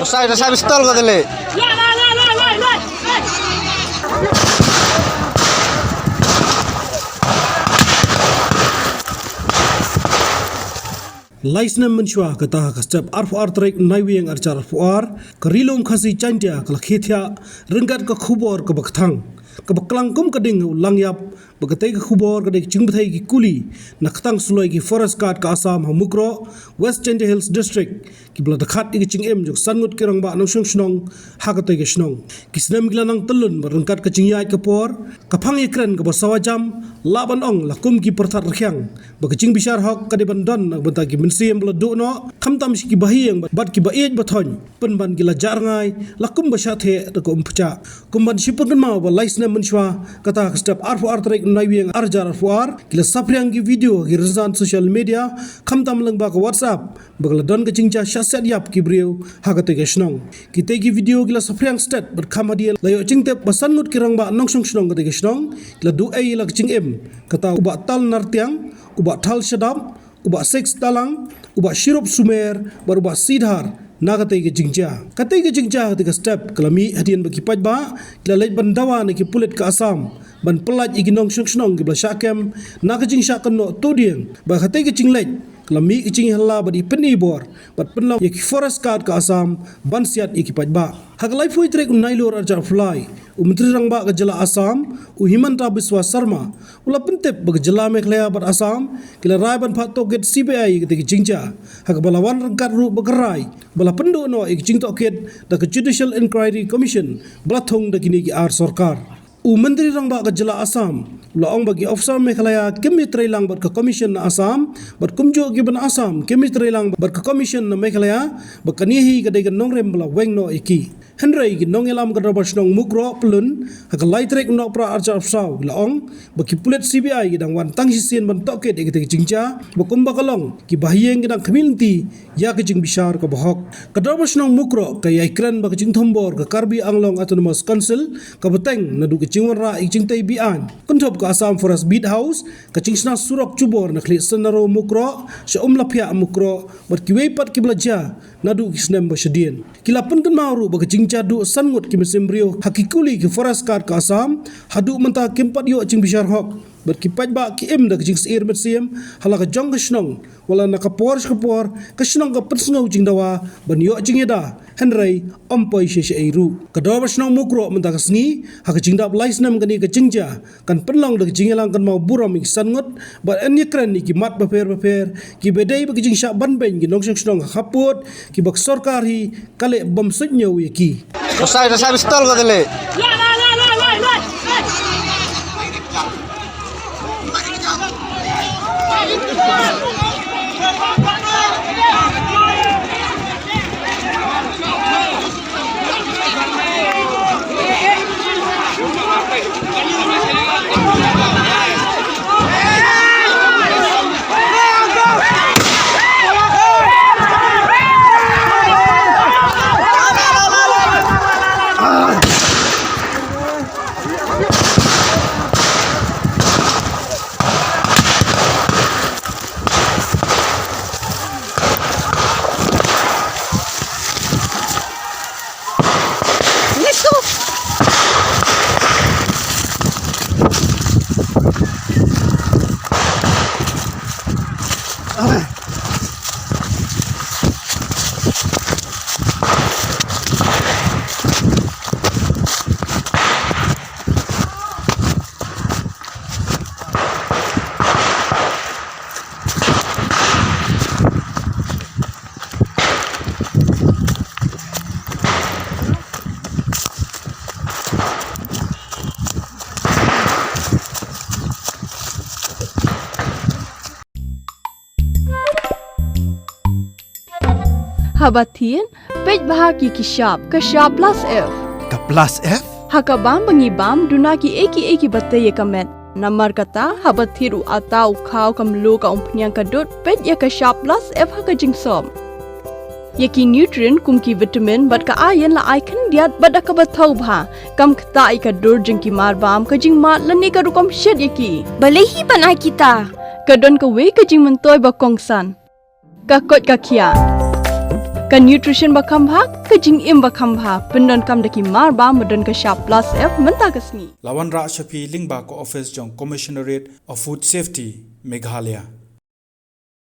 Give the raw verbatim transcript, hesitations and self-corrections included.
Sai, sai pistol ka dele. Lai snem mynshuwa, kata ka step arphew ar tarik Naiwieng arhajar arphew ar, ka Ri Lum Khasi Jaiñtia ka la khie thiah ryngkat ka khubor kaba kthang, kaba klang kum ka ding u lang ïap, ba katei ka khubor ka dei ka jingbthei ki kuli na ktang suloi ki Forest Guard ka Assam ha Mukroh, West Jaiñtia Hills District, kiba la dkhat ïa ka jingim jong san ngut ki rangbah nongshong shnong ha katei ka shnong. Ki snem ki la nang tyllun bad ryngkat ka jingïaid ka por, ka phang ïakren kaba sawa jam, lah ban ong la kum ki pyrthat rkhiang ba ka jingbishar hok ka dei ban don na ka bynta ki mynsiem ba la duh noh, khamtam sha ki bahaïing bad ki ba ïeit ba thoiñ, pynban ki la jah rngai la kum ba shah theh da ka um pyrshah. Kum ban shu pynkynmaw ba lai snem mynshuwa, kata ka step arphew ar tarik Naiwieng arhajar arphew ar, ki la saphriang ki video ha ki rynsan social media, khamtam lyngba ka WhatsApp, ba ka la don ka jingjia shah siat ïap ki briew ha katei ka shnong. Kitei ki video ki la saphriang stet bad kham hadien la ïoh jingtip ba san ngut ki rangbah nongshong shnong katei ka shnong ki la duh ei ïa la ka jingim, kata u Bah Tal Nartiang, u Bah Thal Shadap, u Bah Six Talang, u Bah Shirup Sumer bad u Bah Sidhar na katei ka jingjia. Katei ka jingjia katei ka step ka la mih hadien ba ki paidbah ki la leit ban dawa na ki pulit ka Assam ban pyllait ïa ki nongshong shnong kiba la shah kem na ka jingshah kynnoh tuh dieng. Ba katei ka jingleit ka la mih ka jingïahala bad i pyni bor bad pynlong ïa ki Forest Guard ka Assam ban siat ïa ki paidbah. Ha ka laiphew tarik u Nailur arhajar arphew lai, u Myntri Rangbah ka jylla Assam, u Himanta Biswa Sarma, u la pyntip ba ka jylla Meghalaya bad Assam ki la rai ban phah tohkit C B I ïa katei ka jingjia, ha kaba la wan ryngkat ruh bad ka rai ba la pynduh noh ïa ka jingtohkit da ka Judicial Inquiry Commission ba la thung da kine ki ar sorkar. U Myntri Rangbah ka jylla Assam u la ong ba ki officer Meghalaya kim ïatreilang bad ka Commission na Assam, bad kumjuh kiba na Assam kim ïatreilang bad ka Commission na Meghalaya, ba kane hi ka dei ka nongrim ba la weng noh ïa ki. Hynrei ki nongïalam ka Dorbar Shnong Mukroh pyllun ha ka lai tarik u Nohprah arhajar arphew saw ki la ong ba ki pulit C B I ki dang wan tang shisien ban tohkit ïa katei ka jingjia, ba kumba ka long ki bahaïing ki dang khmih lynti ïa ka jingbishar kaba hok. Ka Dorbar Shnong Mukroh ka ïai kren ba ka jingthombor ka Karbi Anglong Autonomous Council ka bteng naduh ka jingwanrah ïa ka jingtei be-aiñ. Kynthup ka Assam Forest Beat House, ka jingshna surok jubor na khlieh Syndaru Mukroh sha Umlaphiah Mukroh bad kiwei pat kiba la jia naduh ki snem ba shadien. Ki la pynkynmaw ruh ba ka jingjia duh san ngut ki mynsiem briew ha ki kuli ki Forest Guard ka Assam haduh mynta kim pat ïoh jingbishar hok. Bad ki paidbah ki im da ka jingsyier mynsiem ha la ka jong ka shnong, wat la na ka por sha ka por ka shnong ka pynsngew jingdawa ban ïoh jingïada, hynrei ym poi sha shaei ruh. Ka Dorbar Shnong Mukroh mynta ka sngi ha ka jingdap lai snem kane ka jingjia kan pynlong da ka jingïalang kynmaw burom ïa ki san ngut bad yn ïakren ïa ki mat bapher bapher kiba dei bad ka jingshah ban beiñ ki nongshong shnong ha khappud kiba ka sorkar hi ka leh bym suidñiew ïa ki. Sai, sai pistol ka dele. Haba thied, peit bha ïa ki shap, ka shap plus F. Ka plus F? Ha ka bam ba ngi bam, duna kiei kiei kiba tei ïa ka met. Namar kata, haba thied u atta, u khaw, ka mluh, ka umphniang, ka dud, peit ïa ka shap plus F ha ka jingsop. Ïa ki nutrient kum ki vitamin bad ka iron la ai khyndiat bad da kaba thaw bha. Kam ktah ïa ka dur jong ki mar bam, ka jingmad lane ka rukom shet ïa ki. Balei hi ban ai kita? Ka don kawei ka jingmyntoi ba kongsan. Ka koit ka khiah. Ka nutrition ba kham bha, ka jingim ba kham bha, pyndonkam da ki mar ba, ba don ka shap plus F mynta ka sngi. La wanrah sha phi lyngba ka office jong Commissionerate of Food Safety, Meghalaya.